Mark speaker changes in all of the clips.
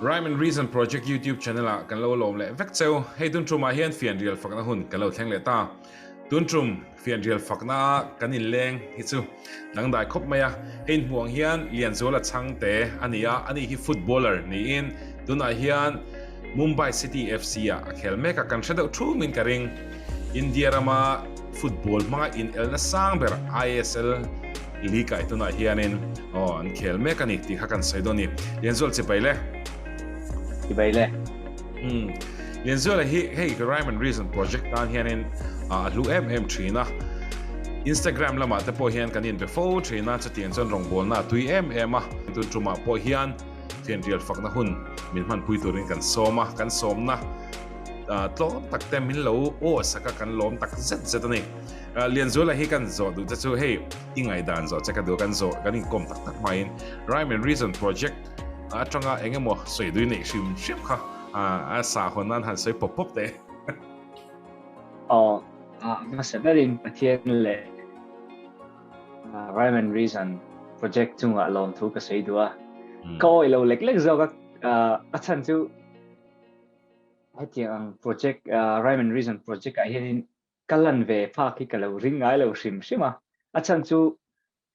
Speaker 1: Rhyme and Reason Project YouTube channel ah kan lo lawm leh vek cheu. Hei tun tumah hian fianrial fakna hun kan lo thleng leh ta. Tun tum fianrial fakna a kan inleng hi chu dangdai khawp mai a. Hei inhmuh ang hian Lianzuala Chhangte a ni a, ani hi footballer niin tunah hian Mumbai City FC ah a khel mek a, kan hre deuh thumin ka ring. India rama football hmanga inelna sang ber ISL League ah tunah hianin aw an khel mek a ni tih kha kan sawi dawn a ni. Lianzuala chibai le.
Speaker 2: Chibai le.
Speaker 1: Umm Lianzuala hi hei Rhyme and Reason project tan hianin a hlu em em thin a. Instagram lamah te pawh hian kan inbe fo thin a, chutiang chuan rawngbawlna a tui em em a. Tun tumah pawh hian fianrial fakna hun min hmanpui turin kan sawm a, kan sawmna tlawm tak te min lo aw sak a, kan lawm tak zet zet a ni. Lianzuala hi kan zawh duh che chu hei i ngaihdan zawh che ka duh a, kan zawh kan inkawm tak tak hmain Rhyme and Reason project atanga eng emaw sawi dui neih hrim hrim kha a sa hawn nan han sawi pawp pawp teh.
Speaker 2: Aw, a hmasa berin Pathian leh Rhyme and Reason project chungah lawmthu ka sawi duh a. Ka awih lo lek lek zawk a, a chhan chu hetiang ang project Rhyme and Reason project ah hianin ka lan ve phak hi ka lo ring ngai lo hrim hrim a. A chhan chu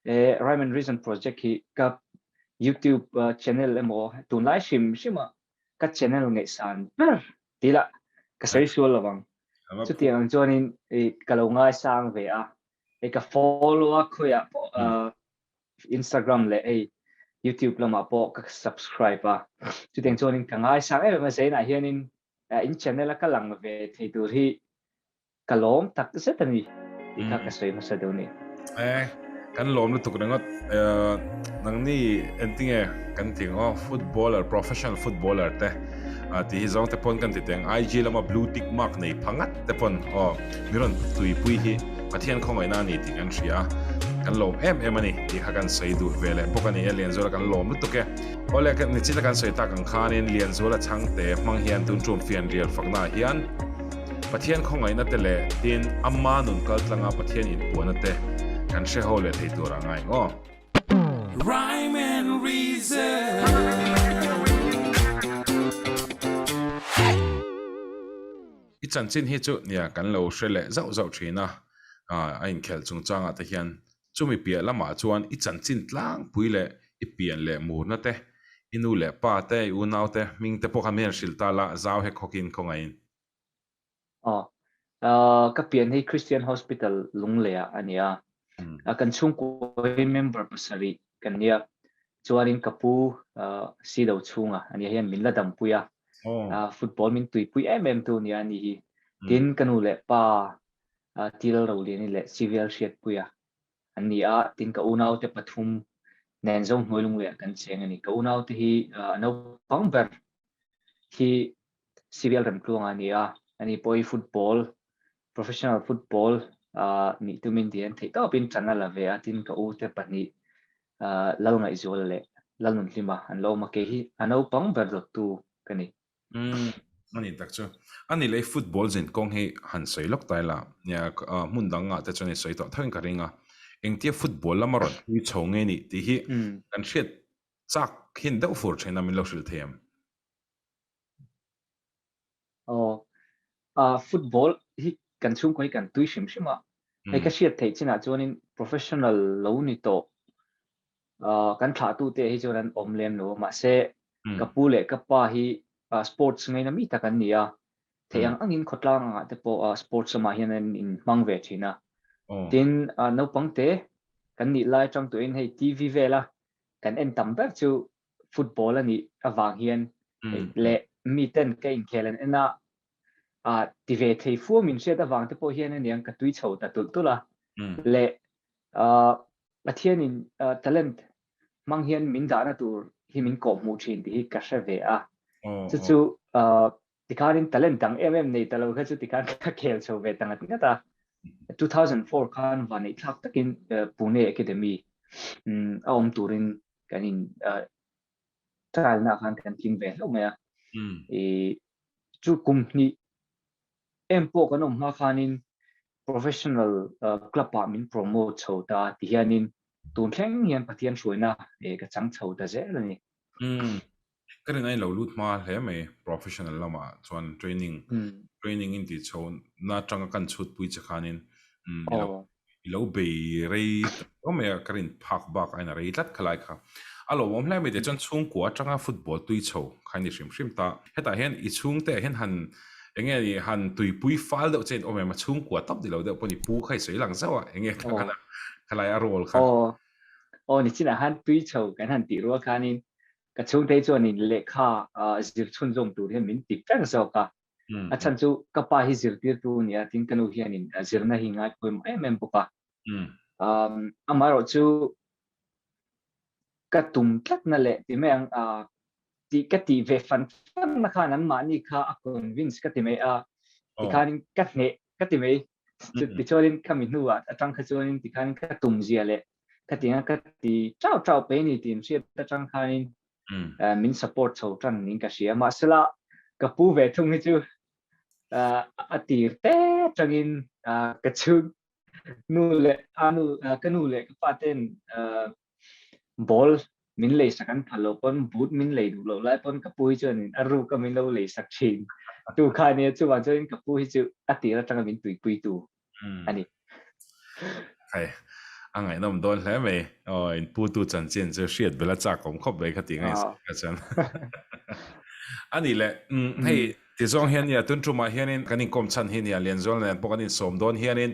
Speaker 2: He Rhyme and Reason project hi ka YouTube channel emaw tunlai hrim hrim a ka channel ngaihsan ber tih lah ka sawi sual lo ang. Chutiang ang chuanin ka lo ngaisang ve a, hei ka follow a khawiah pawh Instagram leh hei YouTube lamah pawh ka subscribe a. Chutiang chuanin ka ngaisang em em a, Zainah hianin in channel a ka lang ve thei tur hi Ka lawm tak zet a ni tih kha ka sawi hmasa deuh a ni.
Speaker 1: E, kan lawm lutuk ringawt. Nangni entinge kan ti ang aw, footballer, professional footballer te tih hi zawng te pawn kan ti teh ang. IG lama blue tick mark nei pha ngat te pawn aw mi rawn tuipui hi Pathian khawngaihna a ni tih kan hria a, kan lawm em em a ni tih kha kan sawi duh ve leh bawk a ni e. Lianzuala kan lawm lutuk e. Awle, nichina kan sawi tak ang khanin Lianzuala chhangte hmang hian tun tum fianrial faknaah hian, Pathian khawngaihna te leh tin Ama nun kal tlanga Pathian inpuahna te kan hre ho leh thei tur a ngai ang aw.
Speaker 3: Rhyme and Reason.
Speaker 1: I chanchin hi chu nia kan lo hre leh zauh zauh thin a, a inkhelh chungchangah te hian chumi piah lamah chuan i chanchin tlangpui leh i pian leh murna te, i nu leh pa te, i unau te hming te pawh kha min han hrilh ta la, zau hek hawkin khawngaihin.
Speaker 2: Aw, ka pian hi Christian Hospital Lungleiah a ni a. Kan chhungkua hi member pasarih kan nia. Chuanin ka pu Silo chhunga a nia hian min la dampui a. Football min tuipui em em tu nia a ni hi. Tin, ka nu leh pa Til Roliani leh Civil Hriatpuia an ni a. Tin, ka unaute pathum nen Zohnuai Lungleiah kan cheng a ni. Ka unaute hi a naupang ber hi Civil Remtluanga a ni a, ani pawh hi football, professional football nih tumin ti hian theih tawpin tan a la ve a, tin ka ute pahnih Lalngaihzuala leh Lalnunhlima an lo awm a, kei hi a naupang ber dawttu ka ni.
Speaker 1: Umm, a ni tak chu. A ni leh football zin kawng hi han sawi lawk ta ila, nia hmun dangah te chuan i sawi tawh thoin ka ring a, engtia football lama rawn thui chho nge nih tih hi kan hriat chak hin deuh fur thin a, min lo hrilh thei em?
Speaker 2: Aw, ah football hi kan chhungkaw hi kan tui hrim hrim a, hei ka hriat theih chinah chuanin professional lo ni tawh ah kan thlahtute hi chuan an awm lem lo a, mahse ka pu leh ka pa hi ah sports ngaina mi tak an ni a, theih ang angin khawtlang angah te pawh ah sports lamah hian an inhmang ve thin a, tin ah naupang te kan nih lai atang tuahin hei TV vela kan en tam ber chu football a nih avang hian leh miten ka inkhel an en a, ah ti ve thei fuam in hriat avang te pawh hian aniang ka tui chho ta tulh tulh a. Leh ah Pathianin talent hmang hian min dahna tur hi min kawhhmuh thin tih hi ka hre ve a. Chu chu ah tikhanin talent dang em em nei ta lo kha chu tikhan ka khel chho ve ta ngat ngat a. 2004 khan vaneih thlak takin Pune Academy a awm turin kan in trial na khan kan tling ve hlauh mai a. I chu kum hnih em pawh kan awm hma khanin professional club ah min promote chho ta ti hianin tun thleng hian Pathian hruaina ka chang chho ta zel a ni.
Speaker 1: Ka rin a in lo lut hma hle mai professional lamah chuan training training in tih chho na atanga kan chhut pui che khanin i lo i lo bei rei tak tawh mai a ka rin phak bak a in a rei tlat khalai kha. A lawmawm hle mai tih chuan chhungkua atanga football tui chho kha i ni hrim hrim ta. Hetah hian i chhungte ah hian han enge ni han tuipui fal deuh che in awm em a chhungkua tawp ni lo deuh pawh ni pu kha i sawi lang zauh a enge khalai a role kha.
Speaker 2: Aw nichinah khan tui chho kan han tih rual khanin ka chhungte chuanin lehkha zir chhunzawm tur hian min ti reng zawk a. A chhan chu ka pa hi zirtirtu a ni a, tin ka nu hianin zirna hi ngai pawimawh em em bawk a. Amaherawhchu ka tum tlatna leh ti mai ang tih ka tih ve fan fan na khan anmahni kha a convince ka ti mai a, tikhanin ka hneh ka ti mai. Tichuanin khami hnuah atang kha chuanin tikhan ka tum zia leh ka ti anga ka ti chau chau pe ni tih inhriat atang khanin min support chho tan niin ka hria. Mahsela ka pu ve thung hi chu a tir te atangin ka chhung nu leh a nu ka nu leh ka pa ten ball min lei sak an phal lo pawn boot min lei duh loh lai pawn ka pu hi chuan a ruk a min lo lei sak thin tu kha ania chuvang chuan ka pu hi chu a tir atanga min tuipui tu a ni.
Speaker 1: Hei a ngaihnawm dawn hle mai aw in pu tu chanchin chu hriat bela chak awm khawp mai kha tih ngaihsak chuan a ni le hei Ti zawng hian nia tun tumah hianin kan inkawm chhan hi nia Lianzual nen pawh kan insawm dawn hianin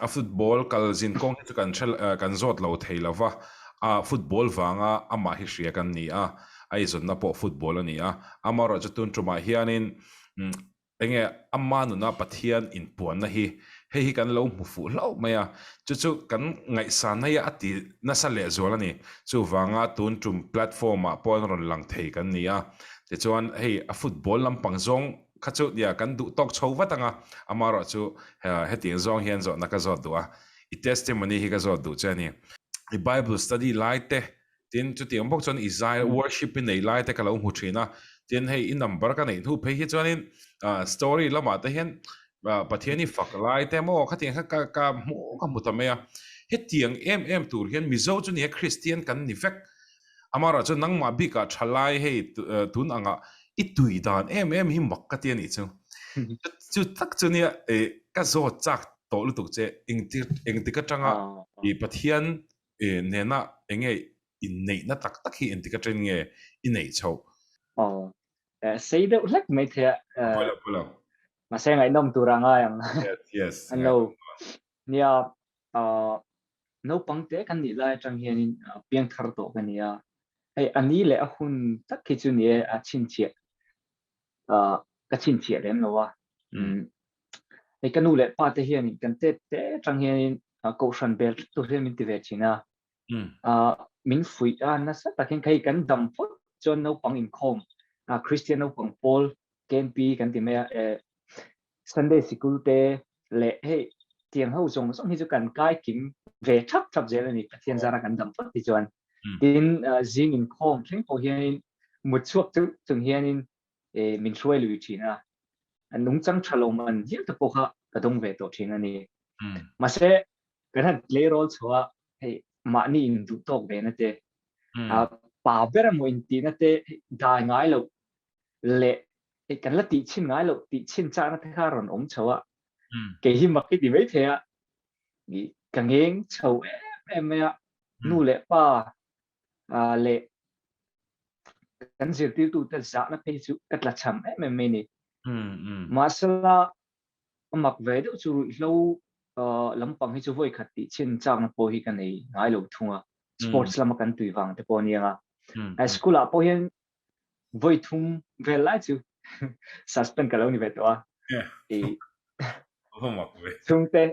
Speaker 1: a football kal zin kawng hi chu kan hre kan zawt lo thei lo va, a football vanga amah hi hria kan ni a, a izawnna pawh football a ni a, amaherawhchu tun tumah hianin enge ama nuna Pathian inpuanna hi hei hi kan lo hmu fuh hlauh mai a, chu chu kan ngaihsanna hi a ti nasa lehzual a ni. Chuvanga tun tum platform ah pawh an rawn lang thei kan ni a, tichuan hei a football lampang zawng kha chu nia kan duh tawk chho vat ang a, amaherawh chu hetiang zawng hian zawhna ka zawt duh a, i testimony hi ka zawt duh che a ni. I bible study lai te Tin, chutiang bawk chuan i zai worship i nei lai te ka lo hmu thin a, tin hei i number ka neih hnu phei hi chuanin story lamah te hian Pathian i fak lai te maw khatiang kha ka ka hmuh ka hmu ta mai a. Hetiang em em tur hian Mizo chu nia Kristian kan ni vek. Amaherawh chuan nangmah bikah tha lai hei tun angah i tui dan em em hi mak ka ti a nih chu. Chu tak chu nia ka zawt chak tawh lutuk che engtik engtik atanga i Pathian E, nena enge inneihna tak tak hi engtik atang nge i neih chhoh?
Speaker 2: Aw, e, sei deuh hlek mai thei a.
Speaker 1: E, Pawi lo, pawi lo.
Speaker 2: Mahse ngaihnawm tur a ngai ang.
Speaker 1: Yes, yes.
Speaker 2: An lo, nia, uh, naupang te kan nih lai atang hianin uh, piangthar tawh ka ni a. Hei, a ni leh a hun tak hi chu ni e, a chhinchhiah ka chhinchhiah lem lo a. Hei ka nu leh pa te hianin kan tet te atang hianin kohhran bel tlat tur hian min ti ve thin a. Min fuih a nasa takin hei kan dam phawt chuan naupang inkhawm Kristian naupang pawl KMP kan ti mai a Sunday sikul te leh hei tiang ho zawng zawng hi chu kan kai kim ve thap thap zel a ni Pathian zara kan dam phawt hi chuan. Tin zing inkhawm thleng pawh hianin mut chhuak chung chung hianin min hruai lui thin a, nungchang tha lo man hial te pawh kha ka dawng ve tawh thin a ni. Mahse kan han tleirawl chho a, hei mahni in duh tawk ve na te, pa ber emaw in tih na te dai ngai loh leh hei kan la tih chhin ngai loh tih chhin chakna te kha rawn awm chho a, kei hi mak i ti mai thei a, ka ngeng chho em em mai a, nu leh pa leh kan zirtirtute zahna phei chu ka tlachham em em mai ni. Mahsela a mak ve deuh chu ruihhlo lampang hi chu vawi khat tih chhin chakna pawh hi ka nei ngai lo thung a, sports lama kan tui vang te pawh a nia. School ah pawh hian vawi thum vel lai chu suspend ka lo ni ve tawh a. Chhungte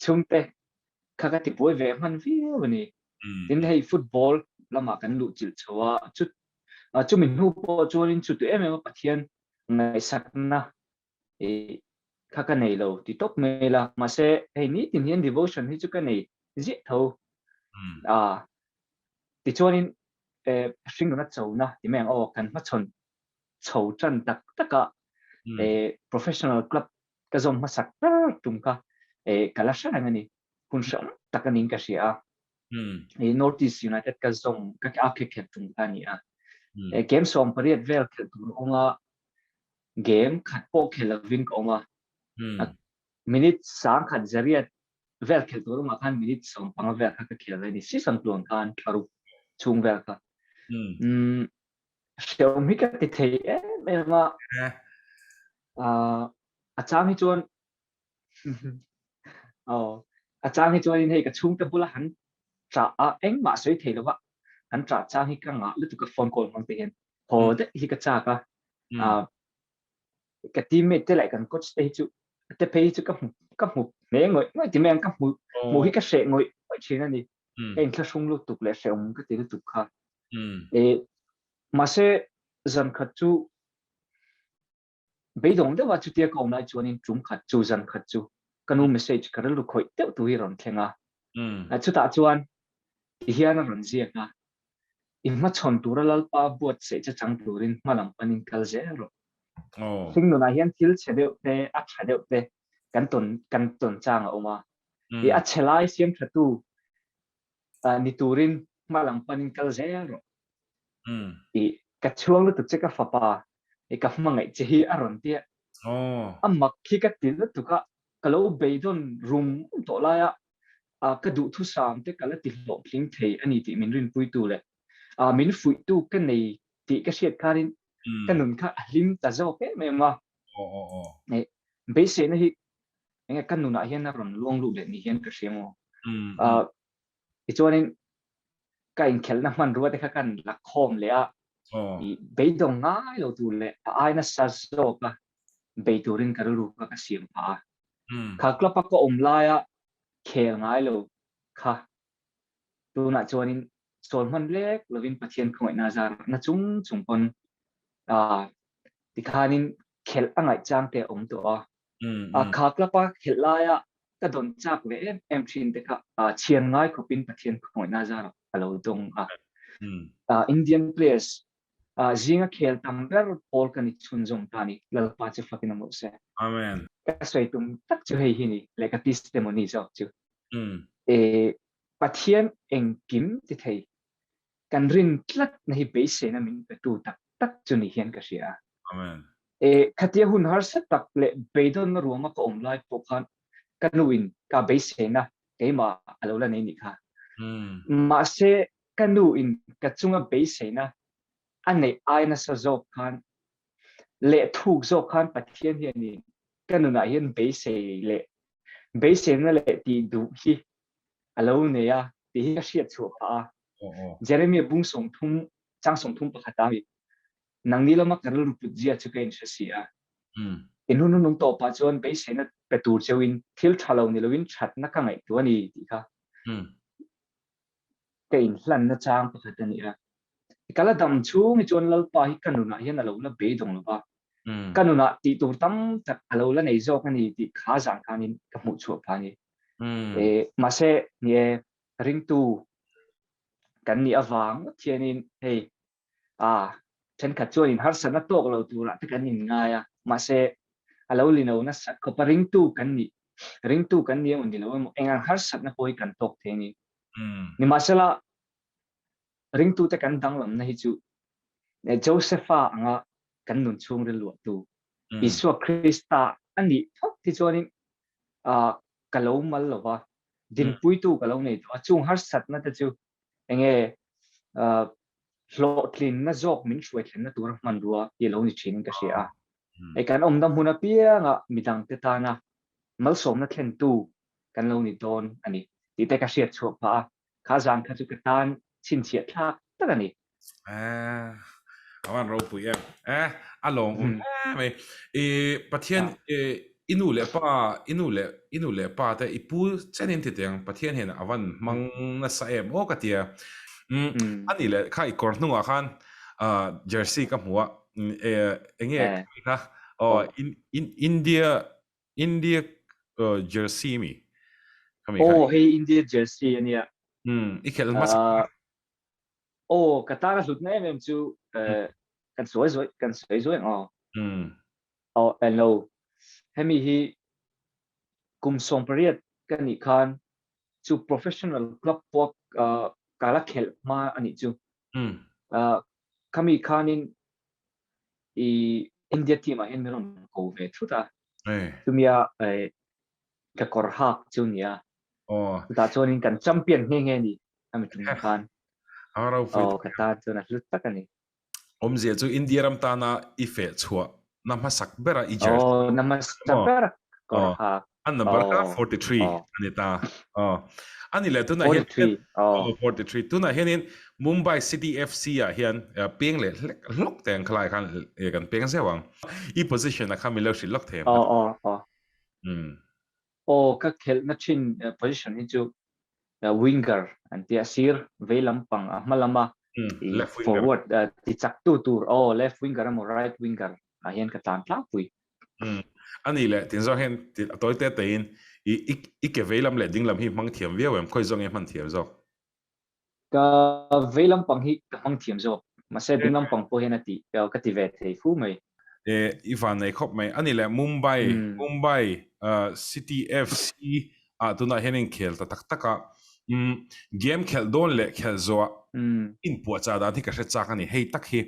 Speaker 2: chhungte kha ka ti buai ve hman viau a ni. Tin hei football lamah kan luh chilh chho a, chu chumi hnu pawh chuanin chutu em em a Pathian ngaihsakna kha ka nei lo ti tawp mai la. Mahse hei nitin hian devotion hi chu ka nei ziah tho. Tichuanin hringnuna chona ti mai ang aw kan hmachhawn chho tan tak tak a professional club ka zawm hmasak ber tum kha ka la hre reng a ni. Hun hrang tak a niin ka hria a. North East United ka zawm ka a khe kher tum kha a ni a. Game 18 vel khelh tur a awm a, game khat pawh khel lovin ka awm a. Minute 1100 vel khelh tur awmah khan minute 15 vel kha ka khel a ni. Season tluan khan thla ruk chhung vel kha. Hrehawm hi ka ti thei em em a. A chang hi chuan Aw, a chang hi chuanin hei ka chhungte bula han ṭah a, engmah sawi thei lova han ṭah chang hi ka ngah lutuk a phone call hmang te hian haw daih hi ka chak a. Ka teammate te leh kan coach te hi chu te phei hi chu ka hmu ka hmu hme ngawih ngawih ti mai ang ka hmu hmuh hi ka hreh ngawih ngawih ṭhin a ni. Ka inthlahrung lutuk leh hrehawm ka ti lutuk kha. Mahse zan khat chu Beidawng deuha chutia ka awm lai chuanin tum khat chu zan khat chu ka nu message ka rilru khawih deuh tu hi rawn thleng a. Chutah chuan ti hian a rawn ziak a, I hmachhawn tura Lalpa buatsaih che chang turin hma lam panin kal zel rawh. Hring nunah hian thil chhe deuh te, a tha deuh te kan tawn kan tawn chang a awm a. I a chhe lai siam tha tu ni turin hma lam panin kal zel rawh. I ka chhuang lutuk che ka fapa i ka hmangaih che hi a rawn ti a. A mak hi ka ti lutuk a, ka lo beidawn rum tawh lai a, ka duhthusam te ka la ti hlawhtling thei a ni tih min rinpuitu leh min fuihtu ka nei tih ka hriat khanin ka nun kha a hlim ta zawk em em a. Beiseina hi enge ka nunah hian a rawn luang luh leh ni hian ka hria maw. Tichuanin ka inkhelhna hmanrua te kha kan la khawm leh a, i beidawng ngai lo tur leh a ai nasa zawk a bei turin ka rilru kha ka siam phah a. Kha club a ka awm laia khel ngai lo kha tunah chuanin sawl hman lek lovin Pathian khawngaihna zar na chung chung pawn tikhanin khelh a ngaih chang te a awm tawh a. Kha club a khelh laia ka dawn chak ve em em thin te kha chhian ngai khawpin Pathian khawngaihna zarah ka lo dawng a. Indian players zinga khel tam ber pawl ka ni chhunzawm ta ni. Lalpa chu fakin awm rawh se.
Speaker 1: Amen.
Speaker 2: Ka sawi tum tak chu hei hi ni leh ka testimony zawk chu. Pathian engkim ti thei kan rin tlat na hi beiseina min petu tak tak chu ni hian ka hria a.
Speaker 1: Amen.
Speaker 2: E, khatia hun harsa tak leh beidawnna ruama ka awm lai pawh khan ka nu in ka beiseina keimah a lo la nei nih kha. Mahse ka nu in ka chunga beiseina a neih ai nasa zawk khan leh thuk zawk khan Pathian hianin ka nunah hian beisei leh beiseina leh tih duh hi a lo nei a tih hi ka hriat chhuah phah a. Jeremiah bung 30 chang 31 a mi nangni lama ka rilru put zia chu ka inhre si a. In hun hunung tawpah chuan beiseina pe tur cheuhin thil tha lo ni loin thatna ka ngaihtuah a ni tih kha ka inhlanna chang pakhat a ni a. Ka la dam chhung hi chuan Lalpa hi ka nunah hian a lo la beidawng lo va, ka nunah tih tur tam tak a lo la nei zawk a ni tih kha zan khanin ka hmuh chhuah phah a ni. Mahse, ni e, ringtu kan nih avang ngawt hianin hei a, thenkhat chuanin harsatna tawk lo turah te kan inngai a, mahse a lo lino nasat khawp a, ringtu kan nih, ringtu kan ni emaw ni lo emaw eng ang harsatna pawh hi kan tawk thei a ni. Nimahsela ringtute kan danglamna hi chu Josepha anga kan nun chhungril luahtu Isua Krista a nih phawt hi chuanin ka lo mal lo va, dinpuitu ka lo nei tawh a, chung harsatna te chu enge hlawhtlinna zawk min hruai thlenna tura hmanrua hi a lo ni thinin ka hria a. Hei kan awmna hmun apianga midangte tana malsawmna thlentu kan lo ni dawn a ni tih te ka hriat chhuah phah a. Kha zan kha chu ka tan chhinchhiah thlak tak a ni.
Speaker 1: Eh, a van ropui em. Eh, a lawng um hle mai. I Pathian i nu leh pa, i nu leh i nu leh pa te i pu chenin ti teng Pathian hian a van hmang nasa em aw ka tia. Um, ani leh kha i kawr hnungah khan jersey ka hmu a. Enge kha? Oh, in in India India jersey mi
Speaker 2: khami kha. Aw hei India jersey ania.
Speaker 1: Um i khelh hmasa.
Speaker 2: Aw ka tana hlutna em em chu kan sawi zuai kan sawi zuai ang aw. Aw en lo hemi hi kum 18 ka nih khan chu professional club pawh ka la khelh hma anih chu. Khami khanin i India team ah hian min rawn ko ve thut a. Chumia ka kawr hak chu nia. Chutah chuanin kan champion nghe nghe ni khami tum khan. Aw ka tan chuan a hlu tak a ni.
Speaker 1: Awmzia chu India ram tana i feh chhuah na hmasak bera i jersey.
Speaker 2: Aw na hmasak bera kawr hak.
Speaker 1: A number kha 43 a ni ta. Aw. A ni leh tunah hian
Speaker 2: 43.
Speaker 1: 43 tunah hianin Mumbai City FC ah hian peng leh hlek hlawk te ang khalai khan kan peng zeuh ang. I position a kha min lo hrilh lawk thei ang.
Speaker 2: Aw aw aw. Aw ka khelhna thin position hi chu winger an tia sir vei lampang a hma lama forward ti chak tu tur aw left winger emaw right winger ah hian ka tlan tlangpui.
Speaker 1: A ni leh tin zawng hian a tawi te tein i ke vei lam leh ding lam hi hmang thiam viau em khawi zawng nge hman thiam zawk?
Speaker 2: Ka vei lampang hi ka hmang thiam zawk. Mahse ding lampang pawh hian a ti ka ti ve thei fu mai.
Speaker 1: E i van nei khawp mai. A ni leh Mumbai Mumbai City FC ah tunah hian inkhel ta tak tak a. Umm game khelh dawn leh khelh zawh inpuahchah dan hi ka hre chak a ni. Hei tak hi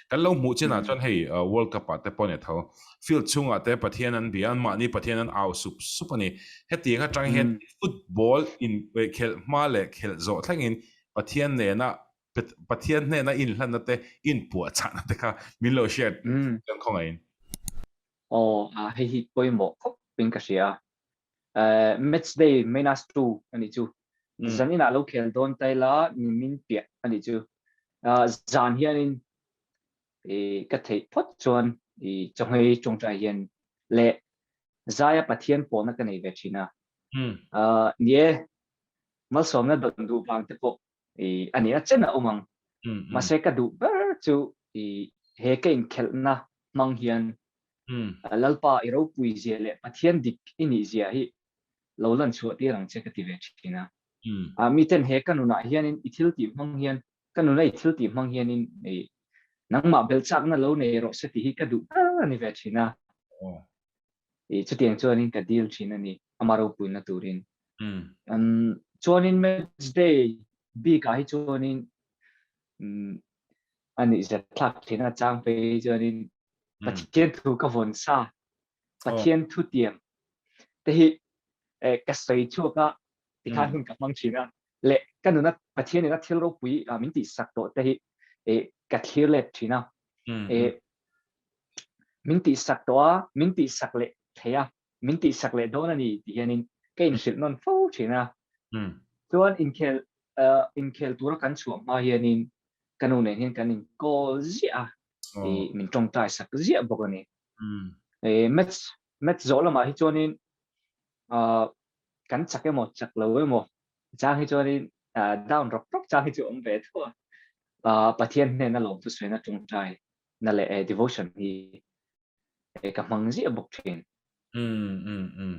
Speaker 1: kan lo hmuh chinah chuan hei World Cup ah te pawh a ni tho. Field chhungah te Pathian an bia a, anmahni Pathian an au sup sup a ni. Hetiang atang hian football in khelh hma leh khelh zawh thlengin Pathian nena Pathian hnena inhlanna te inpuahchahna te kha min lo hriat chuan khawngaihin.
Speaker 2: Aw, hei hi pawimawh khawp in ka hria. Match day minus 2 a nih chu. Zan inah lo khel dawn ta ila min piah a nih chu. Zan hianin ka theih phawt chuan chawhmei tawngtai hian leh Zaia Pathian pawhna ka nei ve thin a. Ni e, malsawmna dawn duh vang te pawh a nih a chen a awm ang. Mahse ka duh ber chu he ka inkhelhna hmang hian Lalpa i ropui zia leh Pathian dik i nih zia hi lo lan chhuah tir ang che ka ti ve thin a. Miten he ka nunah hianin i thil tih hmang hian ka nuna i thil tih hmang hianin nangmah belchakna lo nei rawh se tih hi ka duh ber a ni ve thin a. Chutiang chuanin ka dil thin a ni, ama ropuina turin. Chuanin match day bikah hi chuanin a nih zet thlak thin a, chang phei chuanin Pathian thu ka vawn sa, Pathian thu tiam te hi ka sawi chhuak a, tikhan hun ka hmang thin a. Leh ka nuna Pathianin a thil ropui min tihsak tawh te hi ka thlir let thin a. Min tihsak tawh a, min tihsak leh thei a, min tihsak leh dawn a ni tih hianin ka inhrilh nawn fo thin a. Chuan inkhel inkhel tura kan chhuah hma hianin ka nu nen hian kan inkawl ziah a, min tawngtai sak ziah bawk a ni. Match match zawh lamah hi chuanin kan chak emaw chak lo emaw chang hi chuanin down rawk rawk chang hi chu awm ve tho a. Pathian hnena lawmthu sawiin a tawngtai na leh devotion hi ka hmang ziah bawk thin.
Speaker 1: Umm umm umm.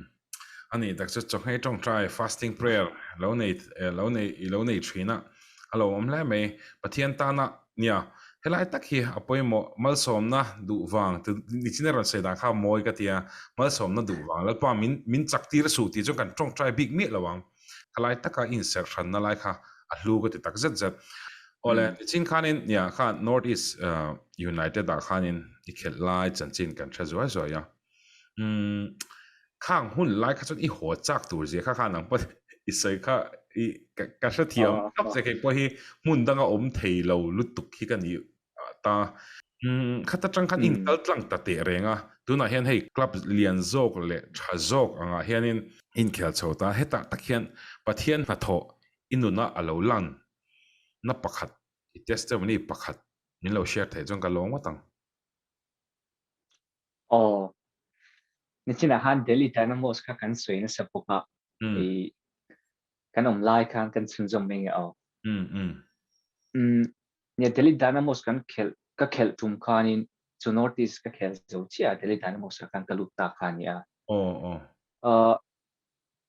Speaker 1: A nih tak chu chawhmeh tawngtai fasting prayer lo nei lo nei i lo nei thin a, a lo awm hle mai. Pathian tana nia helai tak hi a pawimawh malsawmna duh vang nichin a rawn sawi dan kha mawi ka tia malsawmna duh vang Lalpa min min chak tir suh tih chuan kan tawngtai bik miah lo ang. Khalai taka inserh hranna lai kha a hlu ka ti tak zet zet. Awle, nichin khanin nia kha North East United ah khanin i khelh lai chanchin kan hre zuai zuai a. Umm, khang hun lai kha chuan i haw chak tur zia kha khan ang pawh i sawi kha i ka hrethiam tawp che kei pawh hi hmun danga awm thei lo lutuk hi ka ni ta. Umm, khat atang khan in kal tlang ta teh reng a, tunah hian hei club lian zawk leh tha zawk angah hianin inkhel chho ta, hetah tak hian Pathian hnathawh i nuna a lo lan na pakhat, i testimony pakhat min lo share theih chuan ka lawm ngawt ang.
Speaker 2: Aw, nichinah khan Delhi Dynamos kha kan sawi nasa bawk a, i kan awm lai khan kan chhunzawm mai nge aw. Nia Delhi Dynamos kan khelh ka khelh tum khanin chu North East ka khel zo chiah a Delhi Dynamos ah khan ka lut ta kha a nia.
Speaker 1: Aw aw.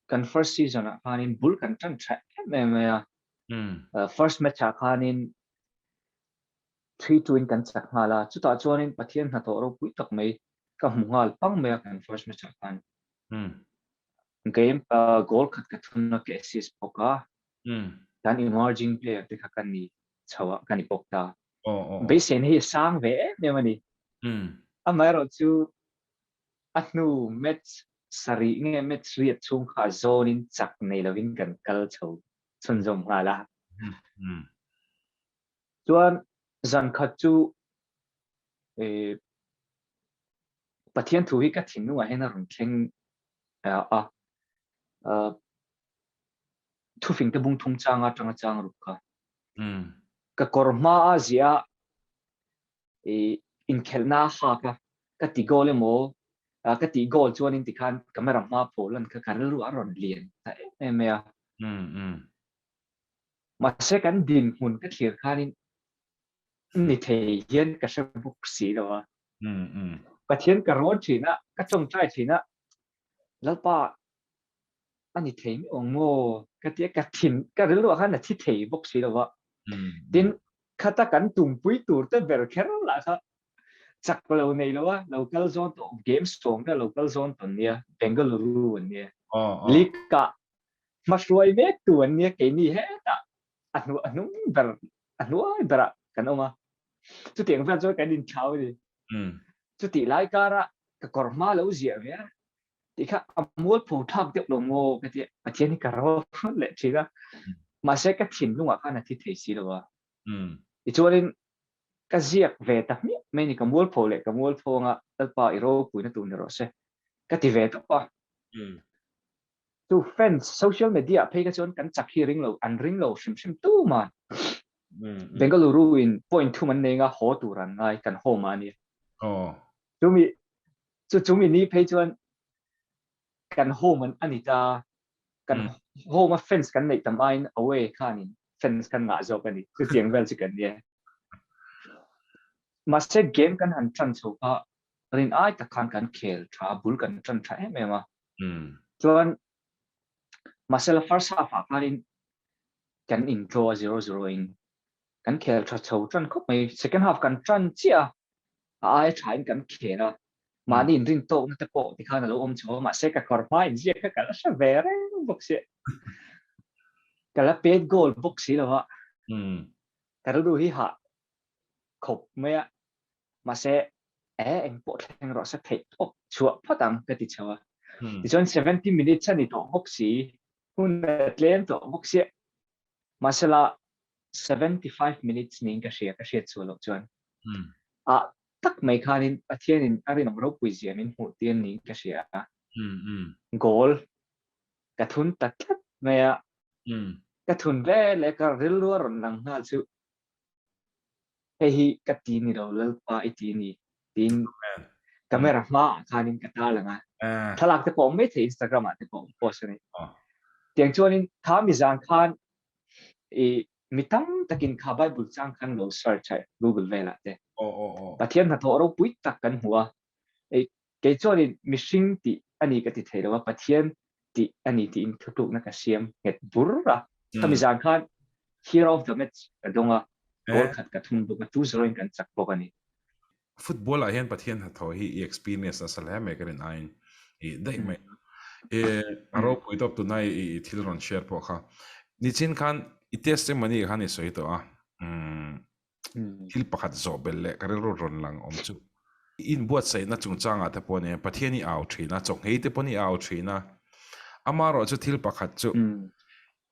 Speaker 2: Kan first season ah khanin bul kan tan tha em em mai a. First match ah khanin 3-2 in kan chak nghal a, chutah chuanin Pathian hnathawh ropui tak mai ka hmu nghal pang mai a kan first match ah khan. Game goal khat ka thun a ka assist bawk a. Kan emerging player te kha ka ni chho a ka ni bawk ta. Beiseina hi a sang ve em em a ni. Amaherawhchu a hnu match sarih nge match riat chhung kha zawnin chak nei lovin kan kal chho chhunzawm nghal a. Chuan zan khat chu Pathian thu hi ka thinlungah hian a rawn thleng a, thufing te bung thung changa atanga chang ruk kha. Ka kawr hma a ziah a inkhelhna a hak a, ka ti goal emaw ka tih goal chuanin tikhan camera hma phaw lan kha ka rilru a rawn lian ta em em mai a. Mahse kan dinhmun ka thlir khanin ni thei hian ka hre bawk si lo a. Pathian ka rawn thin a, ka tawngtai thin a, Lalpa a ni thei miau ang maw ka ti a, ka thin ka rilruah khan a thi thei bawk si lo a. Tin, khata kan tumpui tur te ber kher lah kha chak lo nei lo a, lo kal zawn tawh game sawm te lo kal zawn tawn nia, Bengaluru an nia. League ah hmahruai mek tu an nia keini hetah a hnu a hnung ber a hnuai berah kan awm a chutiang vel chuan kan inthlau a ni chutih lai kara ka kawr hma lo ziah ve a tih kha a mualpho thlak deuh lo maw ka ti Pathian hi ka ro leh thin a mahse ka thinlungah khan a thi thei si lo a tichuanin ka ziak ve ta hmiah mai ni ka mualpho leh ka mualpho anga Lalpa i ropuina tur ni rawh se ka ti ve tawp a Chu fans social media ah phei kha chuan kan chak hi ring lo an ring lo hrim hrim tu man. Bengaluru in point thum an nei nga haw tur an ngai kan home ah ania. Chumi chu chumi ni phei chuan kan home an ani ta kan home a fans kan neih tam aiin away khanin fans kan ngah zawk ani chutiang vel chu kan nia. Mahse game kan han tan chho kha rin ai tak khan kan khel tha bul kan tan tha em em a. Chuan mahsela first half ah khanin kan in draw a 0-0 in kan khel tha chho tan khawp mai. Second half kan tan chiah a, a aia tha in kan khel a. Mahni in rin tawkna te pawh tikhan a lo awm chho a, mahse ka kawr hma in ziak kha ka la hre ve reng bawk sia. Ka la pet goal bawk si lo a. Ka rilru hi hah khawp mai a. Mahse e eng pawh thleng rawh se theih tawp chhuah phawt ang ka ti chho a. Tichuan 70 minutes a ni tawh bawk si, hun a tlem tawh bawk sia. Mahsela 75 minutes niin ka hria, ka hriat chhuah loh chuan. Ah tak mai khanin Pathianin a rinawm ropui zia min hmuh tir niin ka hria a. Goal ka thun ta tlat mai a. Ka thun veleh ka rilru a rawn lang nghal chu Hei hi ka ti ni lo Lalpa i ti ni tiin camera hma ah khanin ka tar lang a, thlalak te pawh awm mai thei Instagram ah te pawh awm post a ni. Tiang chuanin kha mi zan khan i mi tam takin kha Bible chang khan lo search a Google velah te. Pathian hnathawh ropui tak kan hmu a, Kei chuanin mihring tih a ni ka ti thei lo a, Pathian tih a ni tiin thutlukna ka siam nghet bur a. Khami zan khan Hero of the Match ka dawng a, goal khat ka thum bawk a, 2-0 in kan chak bawk a ni.
Speaker 1: Football ah hian Pathian hnathawh hi i experience nasa hle mai ka rin aiin i daih mai a. I a ropui tawp tunai i thil rawn share pawh kha. Nichin khan i testimony khan i sawi tawh a, umm Thil pakhat zawh belh leh ka rilru rawn lang awm chu. I inbuatsaihna chungchangah te pawh nia Pathian i au thin a, chawhnghei te pawn i au thin a. Amaherawh chu thil pakhat chu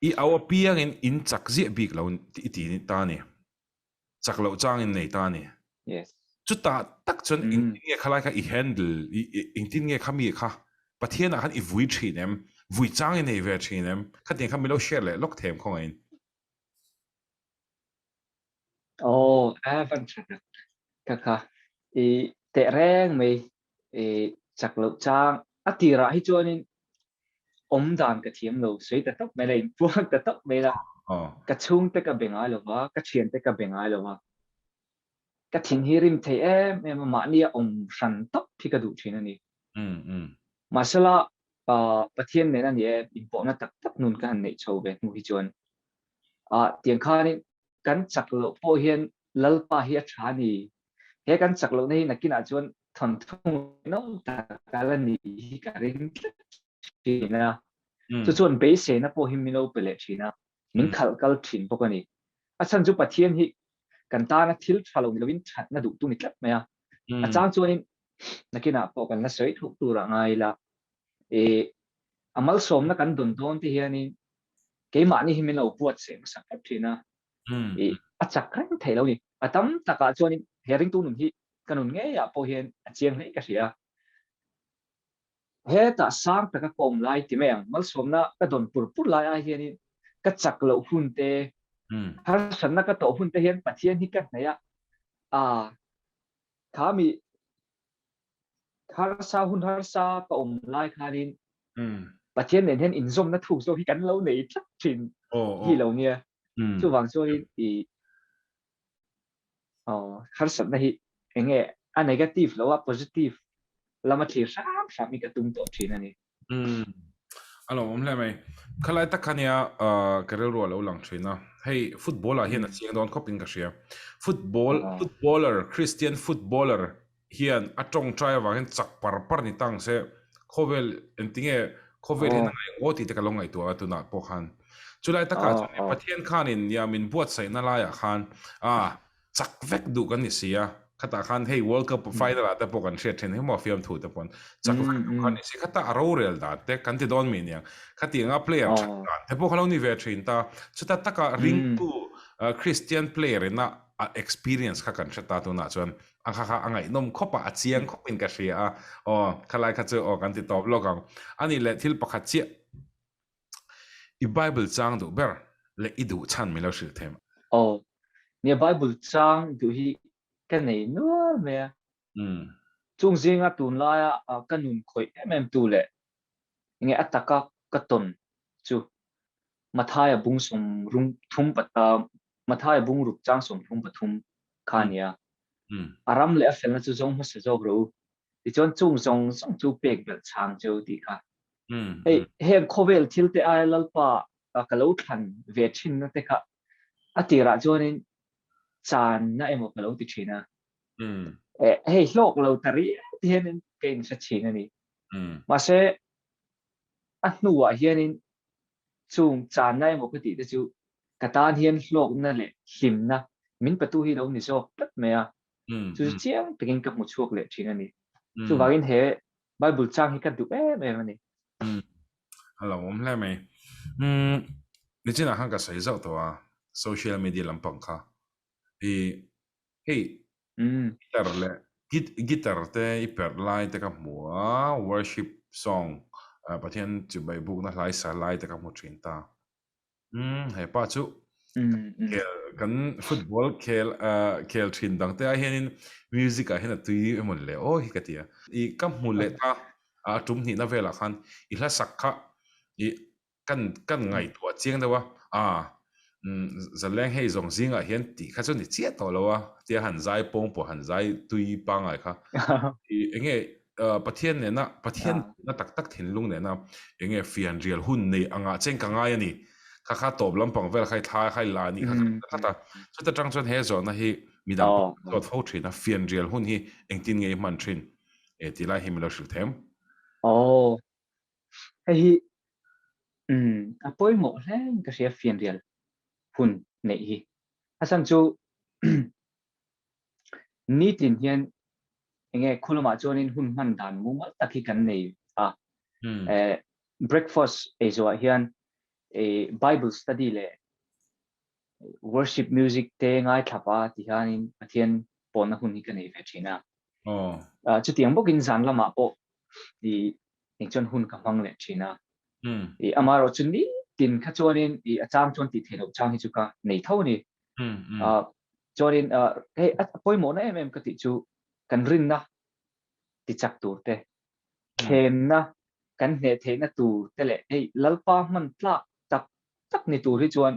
Speaker 1: i au apiangin in chak ziah bik lo i ti ta a ni. Chak loh chang in nei ta a ni. Chutah tak chuan engtin nge khalai kha i handle, engtin nge khami kha Pathianah khan i vui thin em? Vui chang i nei ve thin em? Khatiang kha min lo share leh lawk them khawngaihin.
Speaker 2: Aw, a van tha tak ka kha. I teh reng mai i chak loh chang a tirah hi chuanin awm dan ka thiam lo sawi ta tawp mai la inpuang ta tawp mai la. Ka chhungte ka be ngai lo va, ka thiante ka be ngai lo va. Ka thin hi rim thei em em a, mahnia awm hran tawp hi ka duh thin a ni. Mahsela Pathian nen a ni e, inpawhna tak tak nun ka han neih chho ve hnu hi chuan Ah, tiang khanin kan chak loh pawh hian Lalpa hi a tha a ni. He kan chak lohna hi nakinah chuan thawnthu ngaihnawm tak a la nih hi ka ring tlat thin a. Chu chuan beiseina pawh hi min lo pe leh thin a, min khalh kal thin bawk a ni. A chhan chu Pathian hi kan tana thil tha lo ni lovin thatna duhtu ni tlat mai a. A chang chuanin nakinah pawh kan la sawi thuk turah ngai ila e a malsawmna kan dawn dawn te hianin keimahni hi min lo buatsaih hmasa tlat thin a. I a chak reng theih lo ni. A tam takah chuanin he ringtu nun hi ka nun ngeiah pawh hian a chiang hle ka hria. Hetah sang taka ka awm lai ti mai ang, malsawmna ka dawn pur pur lai ai hianin ka chak loh hun te, harsatna ka tawh hun te hian Pathian hi ka hnaih a, aa kha mi harsa hun harsa ka awm lai khanin Pathian nen hian inzawmna thuk zawk hi kan lo nei tlat thin hi lo nia. Chuvang chuanin i Aw, harsatna hi eng nge a negative lo a positive lama thlir hram hram hi ka tum tawh thin a ni.
Speaker 1: Umm, a lo awm hle mai. Khalai tak kha nia ka rilru a lo lang thin a. Hei football ah hian a chiang dawn khawp in ka hria. Football, footballer, Christian footballer hian a tawngtai avang hian chak par par ni tang se khawvel engtinge khawvel hian a ngaih aw tih te ka lo ngaihtuah a tunah pawh khan chulai takah chuan Pathian khanin nia min buatsaihna laiah khan a chak vek duh kan ni si a khatah khan hei World Cup final ah te pawh kan hriat thin hi maw fiamthu te pawn chak vek duh kan ni si khatah a rorel dan te kan ti dawn mi aniang khatianga player that dan te pawh kha lo ni ve thin ta chuta taka ringtu Christian player ina a experience kha kan hre ta tunah chuan A kha kha a ngaihnawm khawp a, a chiang khawp in ka hria a. Aw, khalai kha chu aw kan ti tawp lawk ang. A nih leh thil pakhat chiah i Bible chang duh ber leh i duh chhan min lo hrilh them.
Speaker 2: Aw, nia Bible chang duh hi ka nei nual mai a. Chung zinga tunlaia ka nun khawih em em tu leh nge a taka ka tawn chu Mathaia bung sawm rum thum Mathaia bung ruk chang 33 kha a nia. A ram leh a felna chu zawng hmasa zawk rawh u. Tichuan chung zawng zawng chu pek belh chang che u tih kha. Hei heng khawvel thil te aia Lalpa ka lo thlan ve thinna te kha a tirah chuanin channa emaw ka lo ti thin a. Hei hlawk lo ta riau ti hianin ka inhre thin a ni. Mahse a hnuah hianin chung channa emaw ka tih te chu ka tan hian hlawkna leh hlimna min patu hi lo ni zawk tlat mai a, chu chu chiang takin ka hmu chhuak leh thin a ni. Chuvangin he Bible chang hi ka duh em em a ni.
Speaker 1: A lo awm hle mai. Nichinah khan ka sawi zauh tawh a, social media lampang kha i Hei guitar leh guitar te i perh lai te ka hmu a, worship song Pathian chibai bukna hlai sa lai te ka hmu thin ta. Umm he pa chu khel kan football khel khel thin dang te ah hianin music ah hian a tui emawn le aw hi ka ti a. I ka hmu leh ta a tum hnihna velah khan i hla sak kha i kan kan ngaihtuah chiang deuh a, ah Zaleng hei zawng zingah hian tih kha chu ni chiah tawh lo a, tia han zai pawng pawh han zai tui pangngai kha enge Pathian nena Pathian na tak tak thinlung nena enge fianrial hun nei angah cheng ka ngai a ni kha kha tawp lampang vel kha i thla kha i la a nih kha ka tlat a, chuta tang chuan he zawhna hi midang pawh an zawt fo thin a, fianrial hun hi engtin nge i hman thin e tih lai hi min lo hrilh them.
Speaker 2: Aw Hei hi umm a pawimawh hle in ka hria fianrial hun neih hi. A chhan chu nitin hian enge khu lamah chuanin hun hman dan mumal tak hi kan nei a. Eh breakfast ei zawhah hian eh bible study leh worship music te ngaithla pa ti hianin Pathian pawlna hun hi ka nei ve thin a. Chutiang bawkin zan lamah pawh i eng chuan hun ka hmang leh thin a. I amaherawh chu nitin kha chuanin i a chang chuan tih theih loh chang hi chu ka nei tho a ni. Chuanin hei a pawimawhna em em ka tih chu kan rinna ti chak tur te, thlemna kan hneh theihna tur te leh hei Lalpa hman tlak tak tak ni tur hi chuan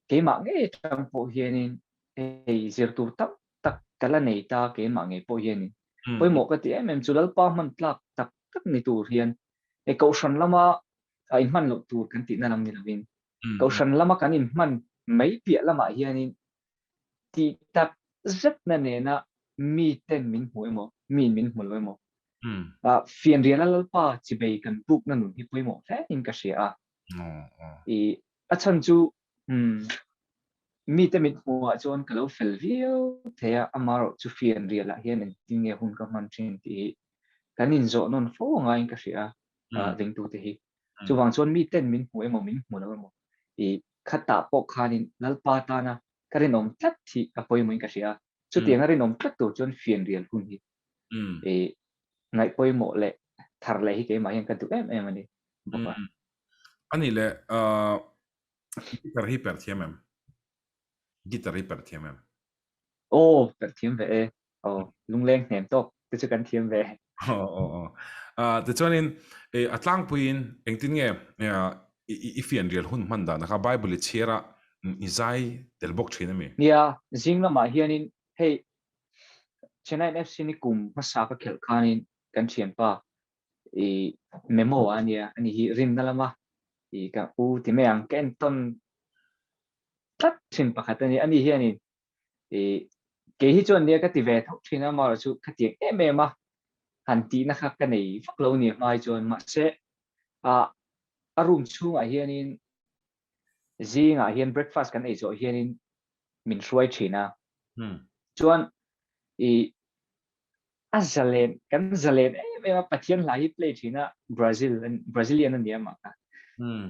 Speaker 2: Keimah ngei atang pawh hianin hei zir tur tam tak ka la nei ta keimah ngei pawh hianin pawimawh ka ti em em chu Lalpa hman tlak tak tak ni tur hian hei Kohhran lama a inhman loh tur kan tihna lam ni lovin Kohhran lama kan inhman mai piah lamah hianin tih tak zetna nena miten min hmu emaw miin min hmu lo emaw fianriala Lalpa chibei kan bukna nun hi pawimawh hle in ka hria a. I a chhan chu umm Mite mit hmuhah chuan ka lo fel viau thei a, amaherawhchu fianrialah hian engtin nge hun ka hman thin tih hi kan inzawh nawn fo a ngaiin ka hria a, ringtute hi. Chuvang chuan miten min hmu emaw min hmu lo emaw i khatah pawh khanin Lalpa tana ka rinawm tlat hi a pawimawhin ka hria a, chutianga rinawm tlat tur chuan fianrial hun hi i ngaih pawimawh leh thar leh hi keimah hian ka duh em em a ni bawk a.
Speaker 1: A nih leh Guitar hi perh thiam em? Guitar hi perh thiam em?
Speaker 2: Aw, perh thiam ve e. Aw, lungleng hnem tawk te chu kan thiam ve.
Speaker 1: Aw, aw, aw. Ah, tichuanin eh, a tlangpuiin engtin nge i fianrial hun hman dan kha Bible i chhiar a, i zai tel bawk thin ami?
Speaker 2: Nia, zing lamah hianin hei Chennai FC ni kum hmasa ka khelh khanin kan thianpa i memo a nia, ani hi rinna lama i ka u ti mai ang, ka entawn tlat thin pakhat a ni. Ani hianin i kei hi chuan nia ka ti ve tho thin a, amaherawhchu chu khatiang em em a han tihna kha ka nei vak lo ni hma hi chuan, mahse ah a room chhungah hianin zingah hian breakfast kan ei zawh hianin min hruai thin a, chuan i A zalen, kan zalen em em a, Pathian hla hi play thin a, Brazil, Brazilian a ni a mah kha.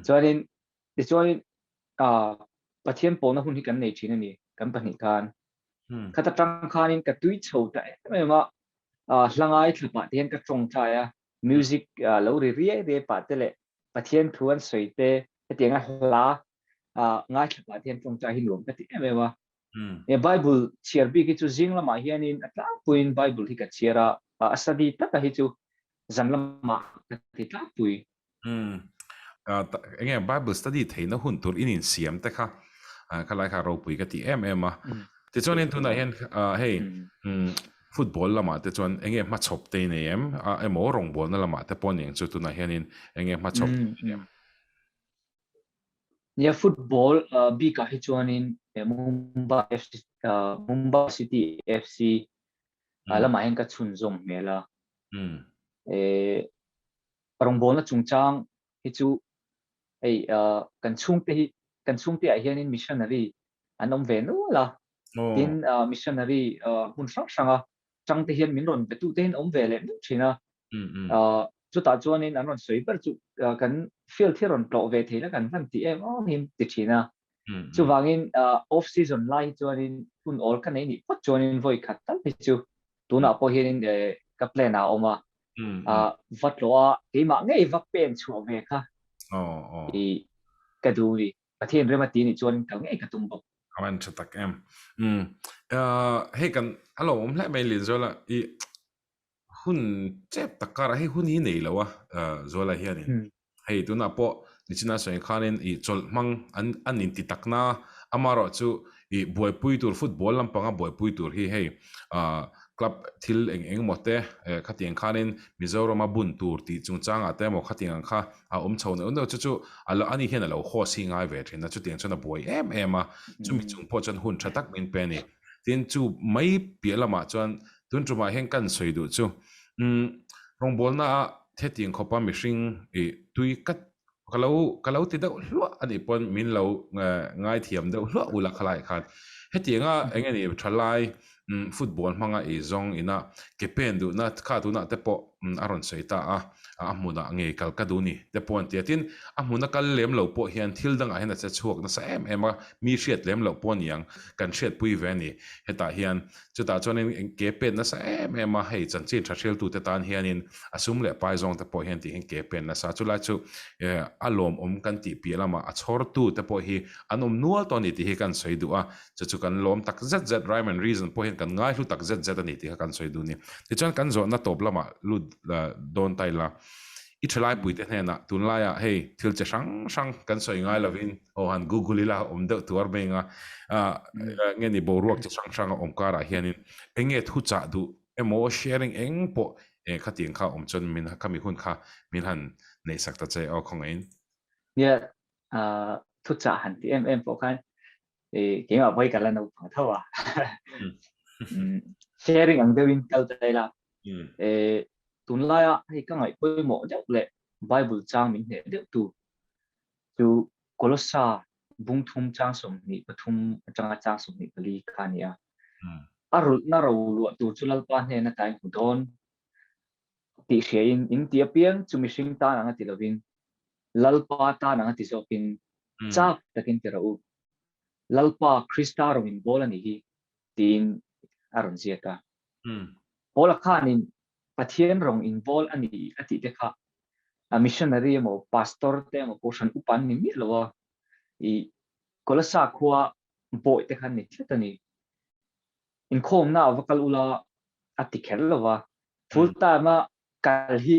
Speaker 2: Chuanin, tichuanin ah Pathian pawlna hun hi kan nei thin a ni, kan pahnih khan. Khat atang khanin ka tui chho ta em em a, ah hla ngaithla pah te hian ka tawngtai a, music lo ri riai riai pah te leh Pathian thu an sawi te, hetianga hla ah ngaithla pah te hian tawngtai hi nuam ka ti em em a. He Bible chhiar bik hi chu zing lamah hianin a tlangpuiin Bible hi ka chhiar a, a study taka hi chu zan lamah ka ti tlangpui.
Speaker 1: Enge Bible study theihna hun tur in insiam te kha khalai kha ropui ka ti em em a. Tichuanin tunah hian hei football lamah te chuan enge hmachhawp te i nei em? Emaw rawngbawlna lamah te pawh aniang chu tunah hianin enge hmachhawp te i nei em?
Speaker 2: Nia football bikah hi chuanin Mumbai FC Mumbai City FC lamah hian ka chhunzawm hmel a. Rawngbawlna chungchang hi chu hei kan chhungte hi kan chhungte ah hianin missionary an awm ve nual a. Tin missionary hmun hrang hranga tangte hian min rawn betute hian awm ve leh nual thin a. Chutah chuanin an rawn sawi ber chu kan field hi rawn tlawh ve thei la kan hman tih em awm hi ti thin a. Chuvangin off season lai hi chuanin hun awl ka nei nih phawt chuanin vawi khat tal hi chu tunah pawh hianin ka plan ah a awm a. Va tlawh a keimah ngei va pen chhuah ve kha i ka duh ni. Pathian rem a ti nih chuanin kal ngei ka tum bawk.
Speaker 1: A van tha tak em. Hei kan a lo awm hle mai Lianzuala i hun chep tak karah hei hun hi nei lo a Zuala hianin hei tunah pawh nichina sawi khanin ih chawlh hmang an an inti takna amaherawh chu ih buaipui tur football lampanga buaipui tur hi hei ah club thil eng eng emaw te eh khatiang khanin Mizorama bun tur tih chungchangah te emaw khatiang ang kha a awm chho neuh neuh chu chu a lo ani hian a lo host hi ngai ve thin a chutiang chuan a buai em em a chumi chung pawh chuan hun tha tak min pe a ni tin chu mai piah lamah chuan Tun tumah hian kan sawi duh chu umm rawngbawlna a hetiang khawpa mihring ih tui ka ka lo ka lo ti deuh hluah a nih pawn min lo ngaithiam deuh hluah ula khalai khan hetianga eng nge ni thalai umm football hmanga ei zawng ina ke pen duhna kha tunah te pawh a rawn sawi ta a a hmunah ngei kal ka duh ni te pawh an ti a tin a hmuna kal lem lo pawh hian thil dangah hian a che chhuak nasa em em a mi hriat lem loh pawh a ni ang kan hriatpui ve a ni hetah hian Chutah chuanin ke pen nasa em em a, hei chanchin tha hriltute tan hianin a sum leh pai zawngte pawh hian tih hian ke pen nasa. Chulai chu a lawmawm kan tih piah lamah a chhawrtute pawh hi an awm nual tawh a ni tih hi kan sawi duh a, chu chu kan lawm tak zet zet, rhyme and reason pawh hian kan ngaihlu tak zet zet a ni tih kha kan sawi duh a ni. Tichuan kan zawhna tawp lamah lut dawn ta ila, i thalaipuite hnenah tunlaiah hei thil che hrang hrang kan sawi ngai lovin, Aw han google ila awm deuh tuar mai anga nge ni boruak chi hrang hrang a awm karah hianin eng nge thu chah duh emaw sharing eng pawh khatiang kha awm chuan min khami hun kha min han neih sak ta che aw khawngaihin.
Speaker 2: Nia thu chah han ti em em pawh khan keimah vawi ka la naupang tho a sharing ang deuhin kal ta ila tunlaia hei ka ngaih pawimawh deuh leh Bible chang min hneh deuh tu chu Kolossa bung thum chang 23 atanga chang 24 kha a ni a. A rulhna ro luah tur chu Lalpa hnen ata in hmu dawn tih hriain in ti apiang chu mihring tan anga ti lovin Lalpa tan anga ti zawkin chak takin ti rawh u. Lalpa Krista rawn inbawl a nih hi tiin a rawn ziak a. Paula khanin Pathian rawn inbawl a ni a tih te kha a missionary emaw pastor te emaw kohhran upa an ni miah lo a, i Kolasa khua bawih te kha an ni tlat a ni. Inkhawmna a va kal ula a ti kher lo va, full time a kal hi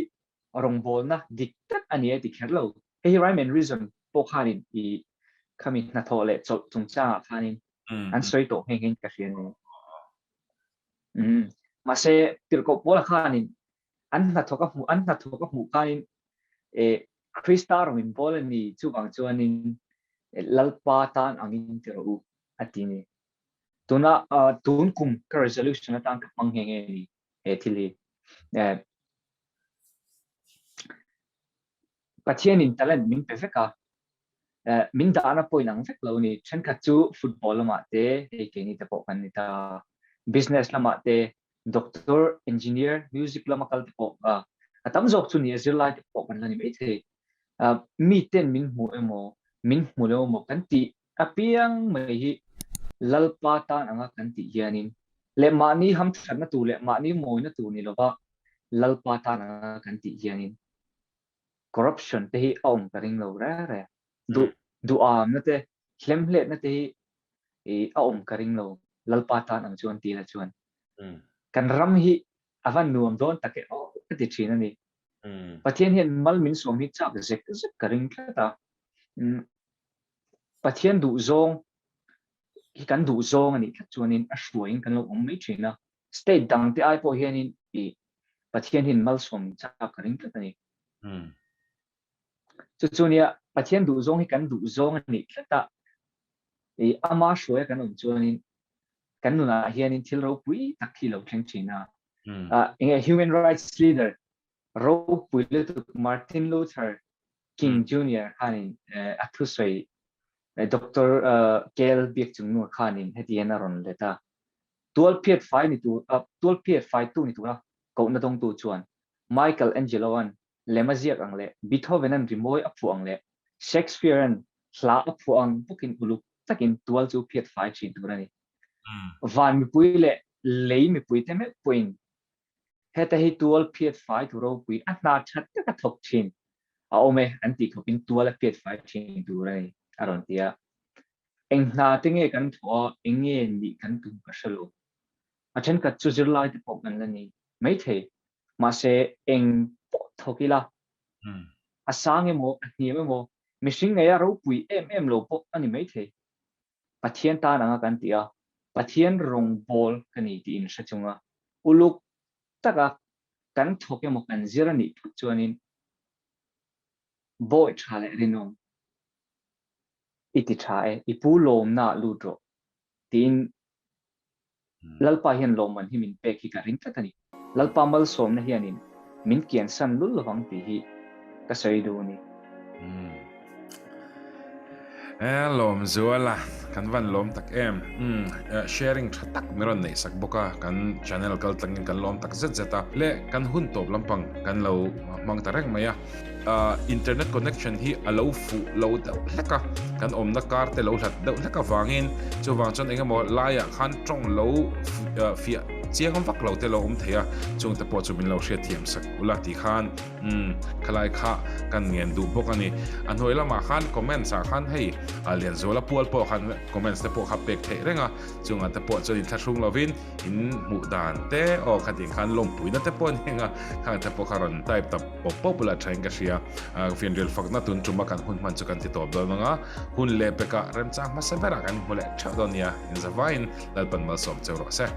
Speaker 2: rawngbawlna dik tak a ni a ti kher lo. Hei hi Rhyme and Reason pawh khanin i khami hnathawh leh chawlh chungchangah khanin an sawi tawh nghe nghe in ka hria a ni. Mahse tirhkoh Paula khanin an hnathawk a hmuh an hnathawk a hmuh khanin eh Krista rawn inbawl a ni chuvang chuanin Lalpa tan angin ti rawh u a ti ni. Tuna tun kum ka resolution atan ka hmang nghe nghe a ni he thil hi. Eh Pathianin talent min pe vek a, eh min dahna pawh inang vek lo a ni. Thenkhat chu football lamah te hei keini te pawh kan ni ta, business lamah te doctor, engineer, music lama kal te pawh a a tam zawk chu ni a, zirlai te pawh kan la ni maithei. Ah miten min hmu emaw, min hmu lo emaw kan tih apiang mai hi Lalpa tan anga kan tih hianin leh mahni hamthatna tur leh mahni mawina tur ni lova Lalpa tan anga kan tih hianin corruption te hi a awm ka ring lo reng reng. Duh duhamna te, hlemhletna te hi a awm ka ring lo Lalpa tan ang chuan tih la chuan. Kan ram hi a va nuam dawn tak e aw ka ti thin a ni. Pathian hian mal min sawm hi chak zek zek ka ring tlat a. Pathian duh zawng hi kan duh zawng a nih tlat chuanin a hruaiin kan lo awm mai thin a. State dang te ai pawh hianin i Pathian hian malsawm chak ka ring tlat a ni. Chu chu nia Pathian duh zawng hi kan duh zawng a nih tlat a, i ama hruaia kan awm chuanin kan nunah hianin thil ropui tak hi lo thleng thin a. Enge human rights leader ropui lutuk Martin Luther King Junior khanin a thusawi Doctor Kel Biakchungnua khanin heti hian a rawn let a. Tual phiat fai ni tur a tual phiat faitu ni tura kohna dawngtu chuan Michael Angelo-a'n lem a ziak ang leh Beethoven-a'n rimawi a phuah ang leh Shakespeare-a'n hla a phuah ang bawkin uluk takin tual chu phiat fai thin tur a ni. Van mipui leh lei mipuite meuh pawhin heta hi tual phiat fai tu ropui a hna that taka thawk thin a awm e an tih khawpin tual a phiat fai thin tur a ni a rawn ti a. Eng hna te nge kan thawh a, eng nge nih kan tum ka hre lo. A thenkhat chu zirlai te pawh kan la ni maithei. Mahse, eng pawh thawk ila, a sang emaw, a hniam emaw, mihring ngeia ropui em em lo pawh a ni maithei. Pathian tan anga kan tih a, Pathian rawngbawl ka ni tih inhre chunga uluk taka kan thawk emaw kan zir a nih phawt chuanin bawi tha leh rinawm i ti tha e, i pu lawmna ah lut rawh tiin Lalpa hian lawmman hi min pek hi ka ring tlat a ni. Lalpa malsawmna hianin min kiansan lul lovang tih hi ka sawi duh a ni.
Speaker 1: E lawmzual a, kan van lawm tak em. Sharing tha tak min rawn neih sak bawk a, kan channel kal tlangin kan lawm tak zet zet a. Le kan hun tawp lampang kan lo hmang ta reng mai a. Internet connection hi a lo fuh lo deuh hlek a, kan awmna kar te lo hlat deuh hlek avangin chuvang chuan eng emaw laiah khan tawng lo fiah chiang vak lo te lo awm thei a, chung te pawh chu min lo hriatthiam sak ula tih khan umm khalai kha kan ngen duh bawk a ni. A hnuai lamah khan comments ah khan hei Lianzuala pual pawh khan comments te pawh kha pek theih reng a, chungah te pawh chuan inthlahrung lovin in hmuh dan te aw khatih khan lawmpuina te pawh a ni ang a, khang te pawh kha rawn type ta pawp pawp ula tha in ka hria. Fianrial fakna tun tuma kan hun hman chu kan ti tawp dawn ang a, hun leh pekah remchang hmasa berah kan hmu leh theuh dawn nia, inzavaiin Lalpan malsawm cheu rawh se.